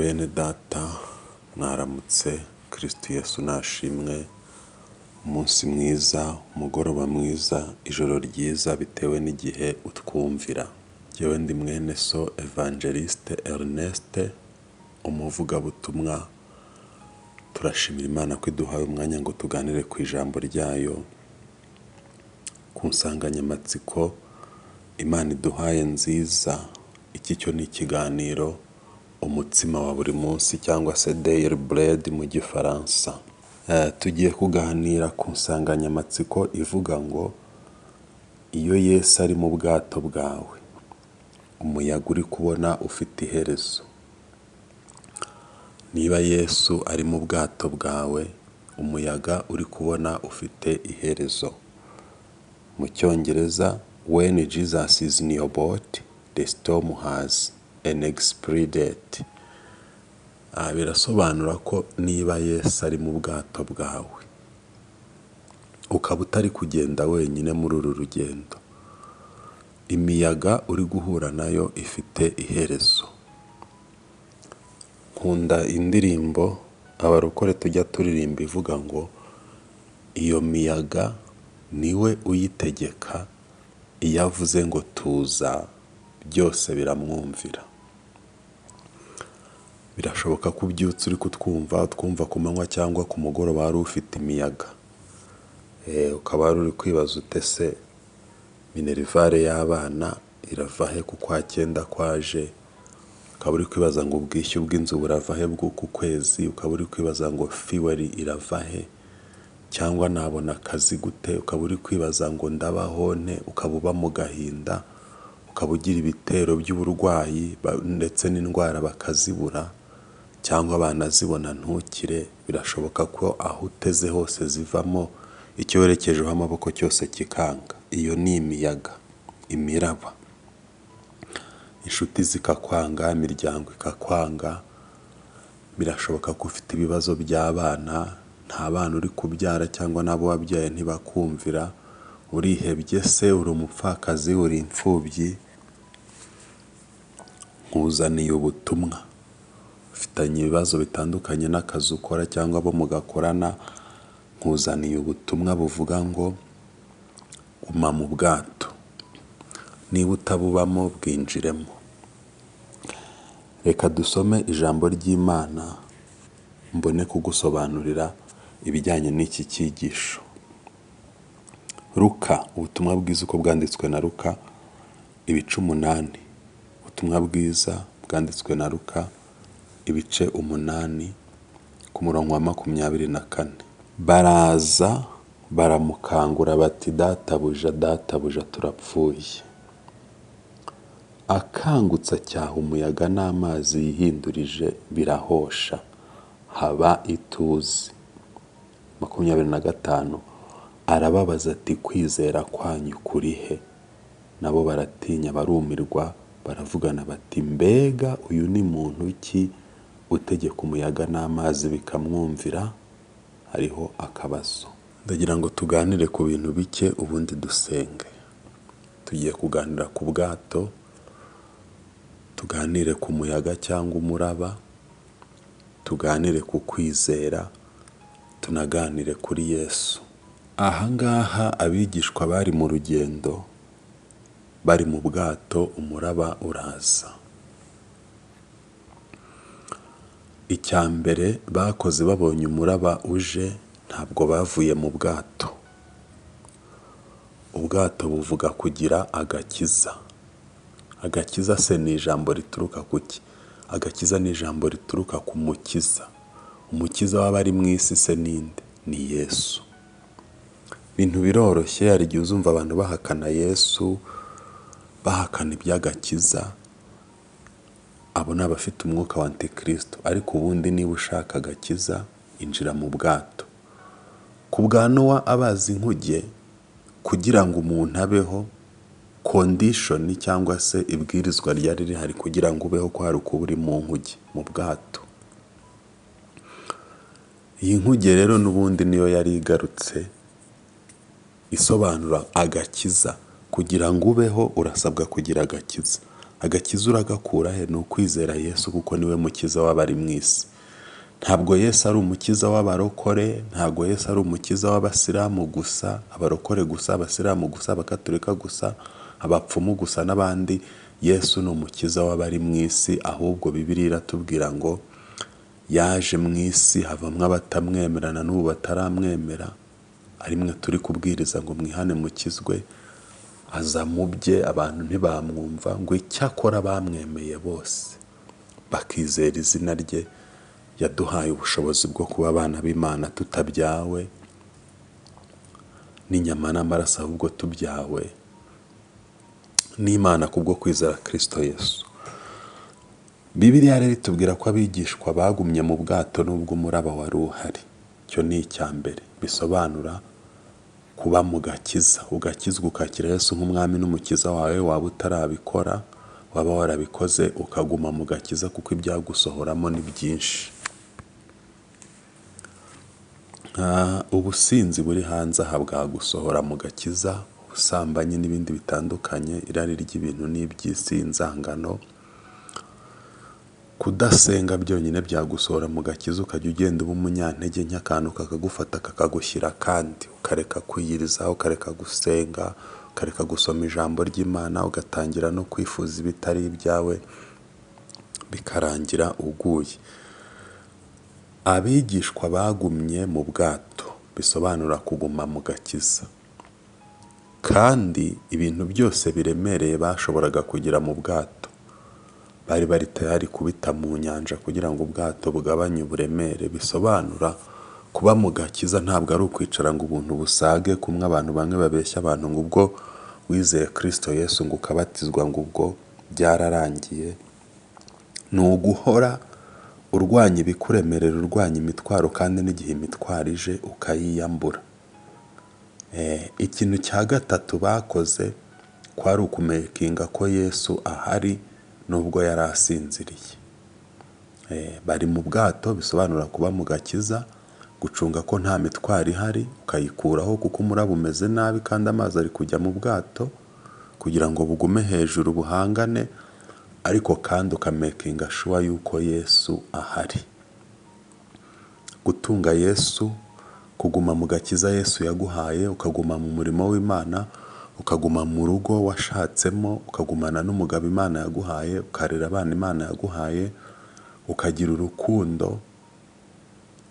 Bene data, mwaramutse, Kristo Yesu nashimwe, umunsi mwiza, umugoroba mwiza, ijoro ryiza bitewe n'igihe utwumvira. Njyewe ndi mwene so Evangeliste Ernest, umuvugabutumwa. Turashimira Imana ko iduhaye umwanya ngo tuganire ku ijambo ryayo, ku nsanganyamatsiko Imana iduhaye nziza. Iki cyo ni ikiganiro umutsima wa buri munsi cyangwa se daily bread mu gifaransa. Tugiye kuganira ku nsanganyamatsiko ivuga ngo iyo Yesu ari mu bwato bwawe, umuyaga uri kubona ufite iherezo. Niba Yesu ari mu bwato bwawe, umuyaga uri kubona ufite iherezo. Mu cyongereza, "When Jesus is in your boat, the storm has an expiry date." Birasobanura ko niba Yesu ari mu bwato bwawe, ukaba utari kugenda wenyine muri uru rugendo, imiyaga uri guhura nayo ifite iherezo. Nkunda indirimbo abarokore tujya turirimba ivuga ngo iyo miyaga niwe uyitegeka, iyo avuze ngo tuza, byose biramwumvira. Birashoboka ko ubyutse uri kutwumva, utwumva ku manywa cyangwa ku mugoroba, wari ufite imiyaga, ukaba wari uri kwibaza ute se minerval y'abana irava he ku kwa cyenda kwaje, ukaba uri kwibaza ngo ubwishyu bw'inzu burava he bw'uku kwezi, ukaba uri kwibaza ngo fuel irava he, cyangwa nabona akazi gute, ukaba uri kwibaza ngo ndabaho nte, ukaba uba mu gahinda, ukaba ugira ibitero by'uburwayi ndetse n'indwara bakazibura cyangwa banazibona ntukire. Birashoboka ko aho uteze hose zivamo, icyo werekejeho amaboko cyose kikanga. Iyo ni imiyaga, imiraba, inshuti zikakwanga, imiryango ikakwanga. Birashoboka ko ufite ibibazo by'abana, nta bana uri kubyara cyangwa n'abo wabyaye ntibakumvira, urihebye se, uri umupfakazi, uri imfubyi. Nkuzaniye ubutumwa. Ufitanye ibibazo bitandukanye n'akazi ukora cyangwa abo mugakorana, nkuzaniye ubutumwa buvuga ngo guma mu bwato, niba utabubamo bwinjiremo. Reka dusome ijambo ry'Imana mbone kugusobanurira ibijyanye n'iki cyigisho. Luka, ubutumwa bwiza uko bwanditswe na Luka, ibice 8. Ubutumwa bwiza bwanditswe na Luka, ibice 8, ku murongo wa 24. Baraza baramukangura bati: "Databuja, databuja, turapfuye." Akangutse acyaha umuyaga n'amazi yihindurije, birahosha, haba ituze. 25. Arababaza ati: "Kwizera kwanyu kuri he?" Nabo baratinya, barumirwa, baravugana bati: "Mbega uyu ni muntu ki utegeka umuyaga n'amazi bikamwumvira?" Hariho akabazo. Ndagira ngo tuganire ku bintu bike, ubundi dusenge. Tugiye kuganira ku bwato, tuganire ku muyaga cyangwa umuraba, tuganire ku kwizera, tunaganire kuri Yesu. Aha ngaha abigishwa bari mu rugendo, bari mu bwato, umuraba uraza. Icya mbere bakoze babonye umuraba uje, ntabwo bavuye mu bwato. Ubwato buvuga kugira agakiza. Agakiza se ni ijambo rituruka ku ki? Agakiza ni ijambo rituruka ku mukiza. Umukiza w'abari mu isi se ninde? Ni Yesu. Ibintu biroroshye. Hari igihe uzumva abantu bahakana Yesu, bahakana iby'agakiza. Abo ni abafite umwuka wa antikristo. Ariko ubundi niba ushaka agakiza, injira mu bwato. Ku bwa Nowa abaza inkuge, kugira ngo umuntu abeho, condition cyangwa se ibwirizwa ryari rihari kugira ngo ubeho ko hari ukuba uri mu nkuge, mu bwato. Iyi nkuge rero n'ubundi niyo yari igarutse isobanura agakiza. Kugira ngo ubeho urasabwa kugira agakiza. Agakiza uragakura he? Ni ukwizera Yesu, kuko niwe mukiza w'abari mu isi. Ntabwo Yesu ari umukiza w'abarokore, ntabwo Yesu ari umukiza w'abasilamu gusa, abarokore gusa, abasilamu gusa, abakaturika gusa, abapfumu gusa n'abandi. Yesu ni umukiza w'abari mu isi, ahubwo Bibiliya iratubwira ngo yaje mu isi havamwo abatamwemera na n'ubu bataramwemera, ari mwe turi kubwiriza ngo mwihane mukizwe. Aza mu bye abantu ntibamwumva, ngo icyakora bamwemeye bose bakizera izina rye, yaduhaye ubushobozi bwo kuba abana b'Imana tutabyawe n'inyama n'amaraso, ahubwo tubyawe n'Imana kubwo kwizera Kristo Yesu. Bibiliya rero itubwira ko abigishwa bagumye mu bwato nubwo umuraba wari uhari. Icyo ni icya mbere bisobanura kuba mu gakiza, ugakizwa ukakira Yesu nk'umwami n'umukiza wawe. Waba utarabikora, waba warabikoze, ukaguma mu gakiza kuko ibyagusohoramo ni byinshi. Ubusinzi buri hanze aha bwagusohora mu gakiza, ubusambanyi n'ibindi bitandukanye, irari ry'ibintu n'iby'isi, inzangano. Kudasenga byonyine byagusohora mu gakiza, ukajya ugenda uba umunyantege nke, akantu kakagufata kakagushyira kandi ukareka kwiyiriza, ukareka gusenga, ukareka gusoma ijambo ry'Imana, ugatangira no kwifuza ibitari ibyawe, bikarangira uguye. Abigishwa bagumye mu bwato bisobanura kuguma mu gakiza, kandi ibintu byose biremereye bashoboraga kugira mu bwato bari bari tayari kubita mu nyanja kugira ngo ubwato bugabanye uburemere. Bisobanura kuba mu gakiza ntabwo ari ukwicara ngo ubuntu busage, kumwe abantu bamwe babeshya abantu ngo ubwo wizeye Kristo Yesu ngo ukabatizwa ngo ubwo byararangiye. Ni uguhora urwanya ibikuremerera, urwanya imitwaro, kandi n'igihe imitwaro ije ukayiyambura. Ikintu cya gatatu bakoze kwari ukumekinga ko Yesu ahari nubwo yari asinziriye. Bari mu bwato bisobanura kuba mu gakiza, gucunga ko nta mitwaro ihari ukayikuraho kuko umuraba umeze nabi kandi amazi ari kujya mu bwato kugira ngo bugume hejuru buhangane, ariko kandi ukamekinga shuwa yuko Yesu ahari. Gutunga Yesu, kuguma mu gakiza Yesu yaguhaye, ukaguma mu murimo w'Imana, ukaguma mu rugo washatsemo, ukagumana n'umugabo Imana yaguhaye, ukarera abana Imana yaguhaye, ukagira urukundo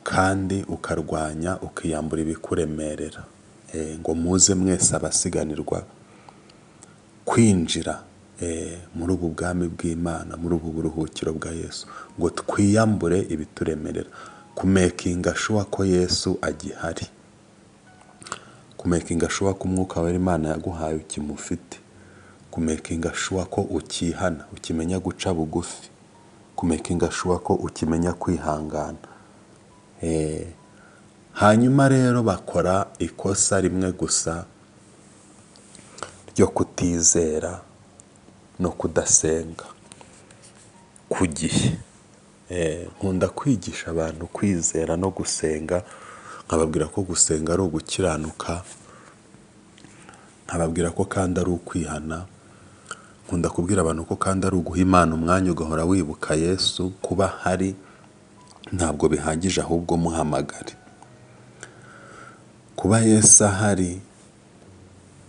kandi ukarwanya, ukiyambura ibikuremerera. Ngo muze mwese abasiganirwa kwinjira muri ubu bwami bw'Imana, muri ubu buruhukiro bwa Yesu, ngo twiyambure ibituremerera. Kumekinga shuwa ko Yesu agihari, kumekinga shuwa ko umwuka wera Imana yaguhaye ukimufite, kumekinga shuwa ko ukihana, ukimenya guca bugufi, kumekinga shuwa ko ukimenya kwihangana. Hanyuma rero bakora ikosa rimwe gusa ryo kutizera no kudasenga ku gihe. Nkunda kwigisha abantu kwizera no gusenga, nkababwira ko gusenga ari ugukiranuka, nkababwira ko kandi ari ukwihana. Nkunda kubwira abantu ko kandi ari uguha Imana umwanya ugahora wibuka Yesu, kuba hari ntabwo bihagije, ahubwo muhamagare. Kuba Yesu ahari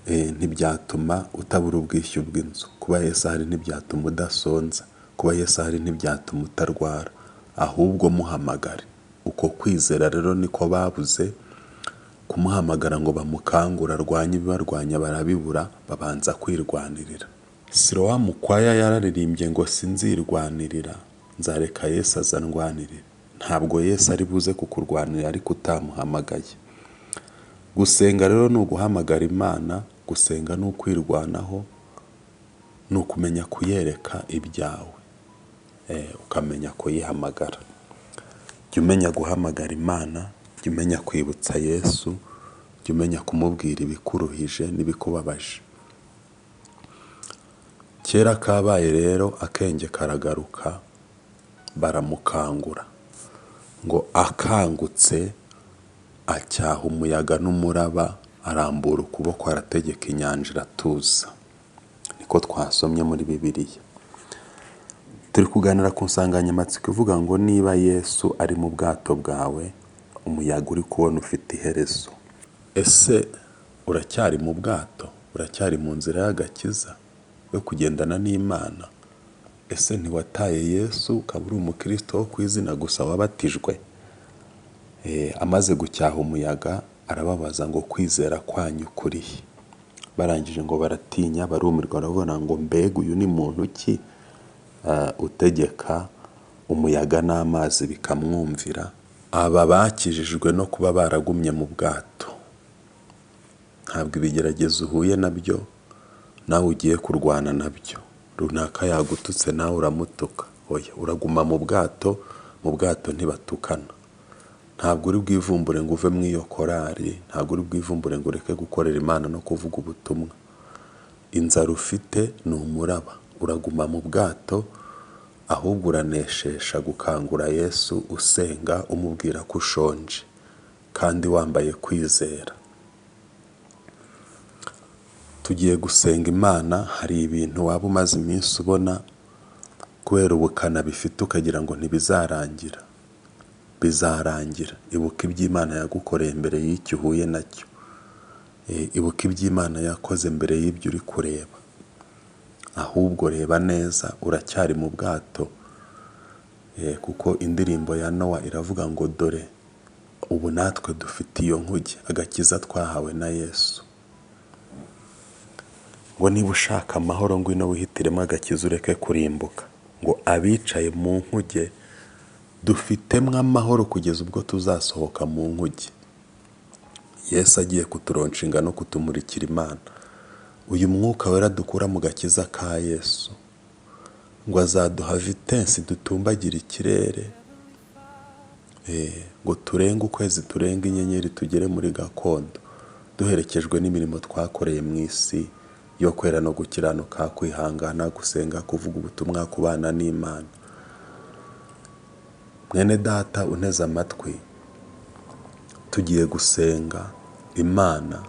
ntibyatuma utabura ubwishyu bw'inzu, kuba Yesu ahari ntibyatuma udasonza, kuba Yesu ahari ntibyatuma utarwara, ahubwo muhamagare. Uko kwizera rero niko babuze, kumuhamagara ngo bamukangure arwanye ibibarwanya barabibura, babanza kwirwanirira. Siloam Choir yararirimbye ngo sinzirwanirira, nzareka Yesu azandwanirire. Ntabwo Yesu ari buze kukurwanirira ariko utamuhamagaye. Gusenga rero ni uguhamagara Imana, gusenga ni ukwirwanaho, ni ukumenya kuyereka ibyawe, ukamenya kuyihamagara. Jya umenya guhamagara Imana, jya umenya kwibutsa Yesu, jya umenya kumubwira ibikuruhije n'ibikubabaje. Kera kabaye rero akenge karagaruka, baramukangura ngo akangutse acyaha umuyaga n'umuraba, arambura ukuboko arategeka inyanja iratuza. Niko twasomye muri Bibiliya. Turi kuganira ku nsanganyamatsiko ivuga ngo niba Yesu ari mu bwato bwawe, umuyaga uri kubona ufite iherezo. Ese uracyari mu bwato? Uracyari mu nzira y'agakiza yo kugendana n'Imana? Ese ntiwataye Yesu ukaba uri umukristo wo ku izina gusa wabatijwe? Amaze gucyaha umuyaga arababaza ngo kwizera kwanyu kurihe? Barangije ngo baratinya, barumirwa, baravuga ngo mbega uyu ni muntu ki utegeka umuyaga n'amazi bikamwumvira? Aba bakijijwe no kuba baragumye mu bwato. Ntabwo ibigeragezo uhuye nabyo nawe ugiye kurwana nabyo. Runaka yagututse nawe uramutuka. Oya, uraguma mu bwato, mu bwato ntibatukana. Ntabwo uri bwivumbure ngo uve mu iyo korari, ntabwo uri bwivumbure ngo ureke gukorera Imana no kuvuga ubutumwa. Inzara ufite ni umuraba, uraguma mu bwato, ahubwo uraneshesha gukangura Yesu usenga umubwira ko ushonje kandi wambaye kwizera. Tugiye gusenga Imana, hari ibintu waba umaze iminsi ubona kubera ubukana bifite ukagira ngo ntibizarangira. Bizarangira. Ibuka ibyo Imana yagukoreye mbere y'icyo uhuye nacyo. Ibuka ibyo Imana yakoze mbere y'ibyo uri kureba. Ahubwo reba neza, uracyari mu bwato. Kuko indirimbo ya Nowa iravuga ngo dore ubu natwe dufite iyo nkuge, agakiza twahawe na Yesu. Ngo niba ushaka amahoro ngwino wihitiremo agakiza ureke kurimbuka. Ngo abicaye mu nkuge dufitemo amahoro kugeza ubwo tuzasohoka mu nkuge. Yesu agiye kuturonshinga no kutumurikira Imana. Uyu mwuka wera dukura mu gakiza ka Yesu ngo azaduha vitensi dutumbagira ikirere, ngo turenge ukwezi, turenge inyenyeri, tugere muri gakondo duherekejwe n'imirimo twakoreye mu isi yo kwera no gukiranuka, kwihangana, gusenga, kuvuga ubutumwa, kubana n'Imana. Mwene data unteze amatwi, tugiye gusenga Imana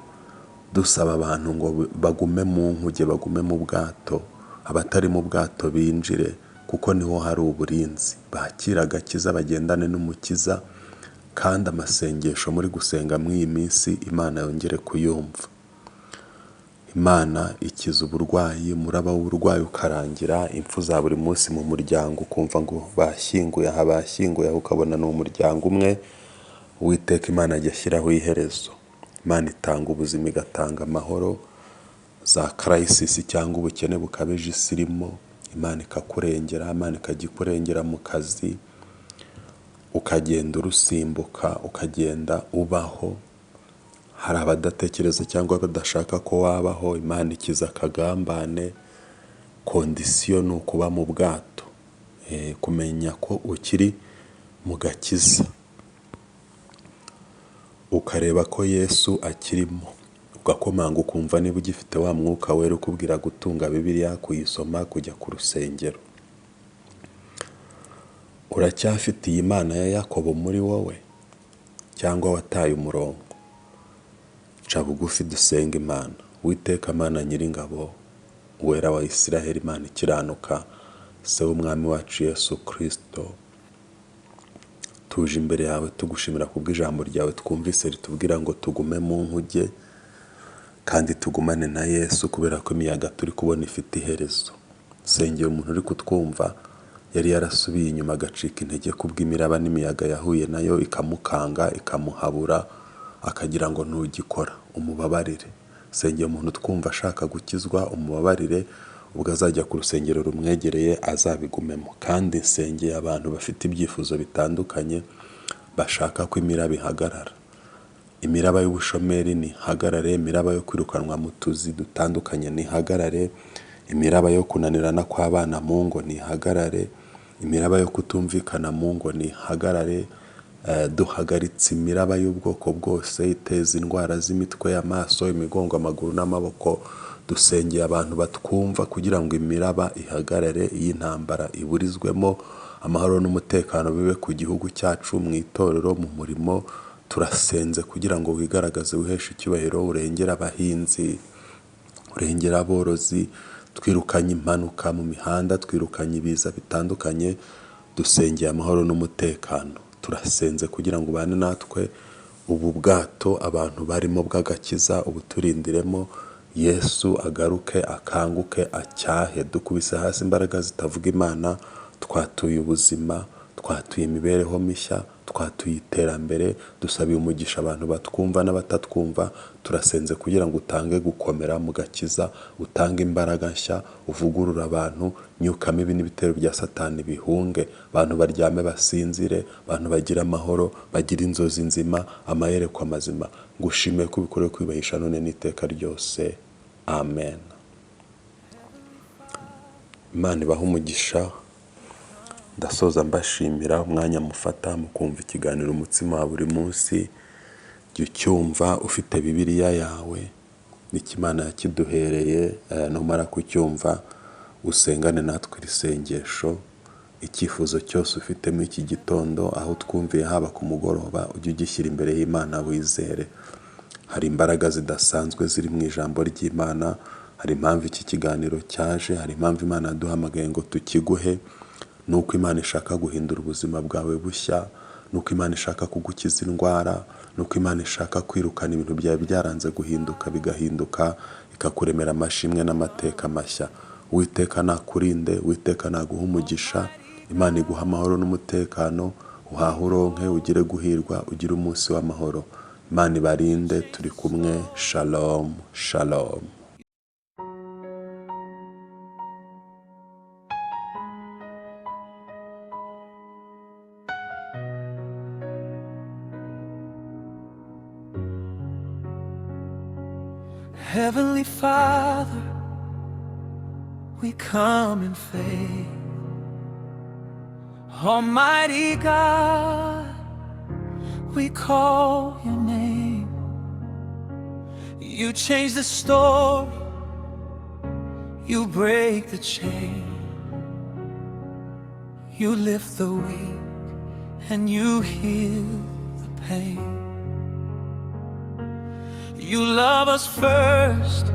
dusaba abantu ngo bagume mu nkuge, bagume mu bwato, abatari mu bwato binjire kuko niho hari uburinzi, bakire agakiza bagendane n'Umukiza, kandi amasengesho muri gusenga muri iyi minsi Imana yongere kuyumva. Imana ikiza uburwayi, umuraba w'uburwayi ukarangira, impfu za buri munsi mu muryango ukumva ngo bashyinguye aha, bashyinguye aha, ukabona ni umuryango umwe. Uwiteka Imana ajya ashyiraho iherezo. Imana itanga ubuzima, igatanga amahoro, za karayisisi cyangwa ubukene bukabije isi irimo, Imana ikakurengera, Imana ikajya ikurengera mu kazi, ukagenda urusimbuka, ukagenda ubaho. Hari abadatekereza cyangwa badashaka ko wabaho, Imana ikiza akagambane. Kondisiyo ni ukuba mu bwato, kumenya ko ukiri mu gakiza, ukareba ko Yesu akirimo, ugakomanga ukumva niba ugifite wa mwuka wera ukubwira gutunga Bibiliya, kuyisoma, kujya ku rusengero. Uracyafitiye Imana ya Yakobo muri wowe cyangwa wataye umurongo? Ca bugufi dusenga Imana. Uwiteka Mana Nyiringabo, Uwera wa Isiraheli, Imana ikiranuka, Se w'Umwami wacu Yesu Kristo, tuje imbere yawe tugushimira kubw'ijambo ryawe twumvise ritubwira ngo tugume mu nkuge kandi tugumane na Yesu, kubera ko imiyaga turi kubona ifite iherezo. Sengera umuntu uri kutwumva yari yarasubiye inyuma agacika intege kubw'imiraba n'imiyaga yahuye nayo ikamukanga, ikamuhabura, akagira ngo ntugikora, umubabarire. Sengera umuntu twumva ashaka gukizwa, umubabarire, ubwo azajya ku rusengero rumwegereye azabigumemo. Kandi nsengeye abantu bafite ibyifuzo bitandukanye bashaka ko imiraba ihagarara. Imiraba y'ubushomeri ntihagarare, imiraba yo kwirukanwa mu tuzi dutandukanye ntihagarare, imiraba yo kunanirana kw'abana mu ngo ntihagarare, imiraba yo kutumvikana mu ngo ntihagarare. Duhagaritse imiraba y'ubwoko bwose iteza indwara z'imitwe, amaso, imigongo, amaguru n'amaboko. Dusengeye abantu batwumva kugira ngo imiraba ihagarare, iy'intambara iburizwemo, amahoro n'umutekano bibe ku gihugu cyacu, mu itorero, mu murimo. Turasenze kugira ngo wigaragaze, wiheshe icyubahiro, urengere abahinzi, urengere aborozi. Twirukanye impanuka mu mihanda, twirukanye ibiza bitandukanye, dusengeye amahoro n'umutekano. Turasenze kugira ngo ubane natwe, ubu bwato abantu barimo bw'agakiza ubuturindiremo, Yesu agaruke akanguke acyahe. Dukubise hasi imbaraga zitavuga Imana, twatuye ubuzima, twatuye imibereho mishya, twatuye iterambere, dusabiye umugisha abantu batwumva n'abatatwumva. Turasenze kugira ngo utange gukomera mu gakiza, utange imbaraga nshya, uvugurure abantu, imyuka mibi n'ibitero bya Satani bihunge, abantu baryame basinzire, abantu bagire amahoro, bagire inzozi nzima, amayerekwa mazima. Ngushimiye ko ubikorewe kwiyubahisha none n'iteka ryose. Amen. Imana ibahe umugisha. Ndasoza mbashimira umwanya mufata mukumva ikiganiro Umutsima wa buri munsi. Jya ucyumva ufite Bibiliya yawe, nicyo Imana yakiduhereye. Numara kucyumva usengane natwe iri sengesho. Icyifuzo cyose ufite muri iki gitondo, aho twumviye haba ku mugoroba, ujye ugishyira imbere y'Imana wizere. Hari imbaraga zidasanzwe ziri mu ijambo ry'Imana, hari impamvu iki kiganiro cyaje, hari impamvu Imana yaduhamagaye ngo tukiguhe. Nuko Imana ishaka guhindura ubuzima bwawe bushya, nuko Imana ishaka kugukiza indwara, nuko Imana ishaka kwirukana ibintu byawe byaranze guhinduka bigahinduka, ikakuremera amashimwe n'amateka mashya. Uwiteka nakurinde, Uwiteka naguha umugisha, Imana iguha amahoro n'umutekano, uhahe uronke, ugire guhirwa, ugire umunsi w'amahoro. Imana ibarinde, turi kumwe. Shalom, shalom. Heavenly Father, we come in faith. Almighty God, we call your name. You change the story, you break the chain. You lift the weak and you heal the pain. You love us first,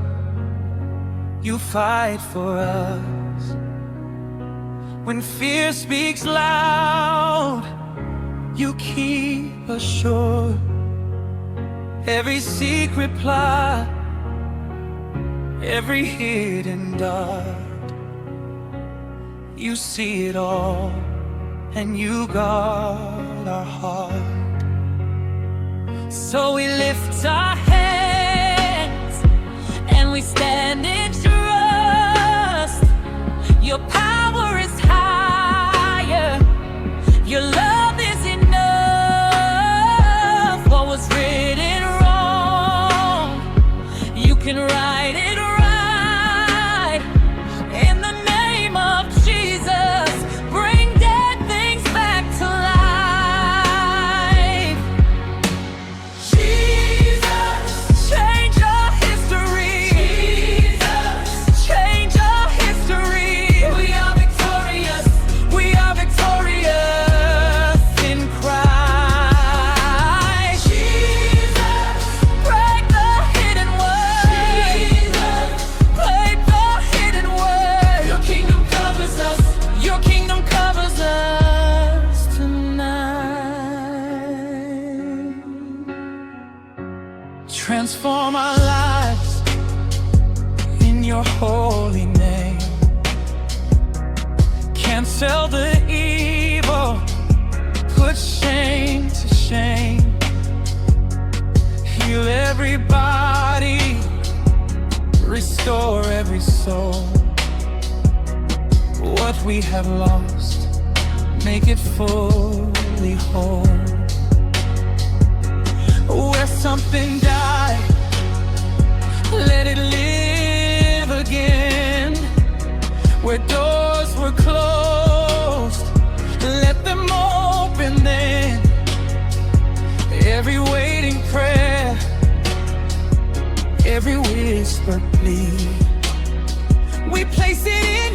you fight for us. When fear speaks loud, you keep us sure. Every secret plot, every hidden dart, you see it all and you guard our heart. So we lift our hands and we stand in trust. Your power is higher, your love is enough. What was written wrong, you can write it right. In the name of Jesus, bring dead things back to life. Jesus, change our history. Jesus, change our history. We are victorious. We are victorious in Christ. Jesus, break the hidden word. Jesus, break the hidden word. Your kingdom covers us. Your kingdom covers us tonight. Transform our lives in your holy name. Cancel the evil, put shame to shame. Heal every body, restore every soul. What we have lost, make it fully whole. Where something died, let it live again. Where doors were closed, let them open then. Every waiting prayer, every whispered plea, we place it in